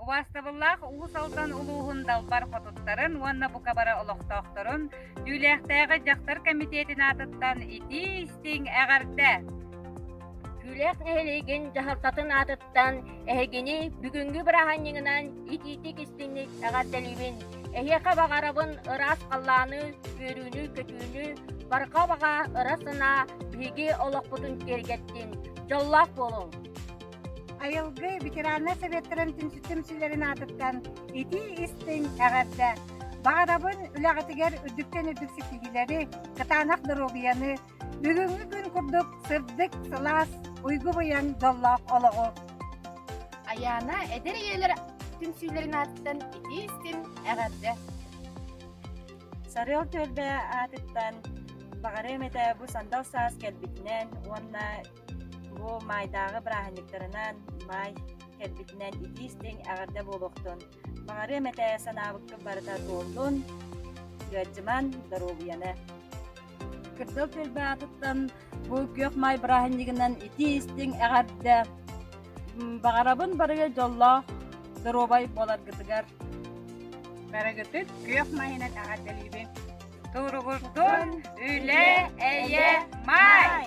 Убаастабыллаах Уус Алдан улууһун далбар хотуттарын уонна бука бары олохтоохторун Түүлээхтээҕи дьахтар кэмитиэтин аатыттан итии-истиҥ эҕэрдэ! Түүлээх нэһилиэгин дьаһалтатын аатыттан эһигини бүгүҥҥү бырааһынньыгынан итиитик-истиҥник эҕэрдэлиибин! Эһиэхэ баҕарабын ыраас халлааны, үөрүүнү-көтүүнү, барҕа баҕа ыра санаа биһиги олохпутун киэргэттин! Дьоллоох буолуҥ! Айылгы ветераннар советтарын түмсүүлэрин аатыттан итии-истиҥ эҕэрдэ! Баҕарабын үлэҕитигэр үрдүктэн үрдүк ситиһиилэри, кытаанах доруобуйаны, бүгүҥҥү күн курдук сырдык, сылаас, уйгу-быйаҥ дьоллоох олоҕу! Айаана эдэр ийэлэр түмсүүлэрин аатыттан итии-истиҥ эҕэрдэ! Сарыал түөлбэ аатыттан баҕарыам этэ бу сандал саас кэлбитинэн уонна Бу маайдааҕы бырааһынньыктарынан маай кэлбитинэн итии-истиҥ эҕэрдэ буолуохтун. Баҕарыам этэ санаабыккыт барыта туоллун, ыалдьыман, доруобуйаны. Кырдал түөлбэ аатыттан бу күөх маай бырааһынньыгынан итии-истиҥ эҕэрдэ. Баҕарабын барыга дьоллоох, доруобай буоларгытыгар. Барыгытыт күөх маайынан эҕэрдэлиибин. Туругурдун үлэ, эйэ, маай!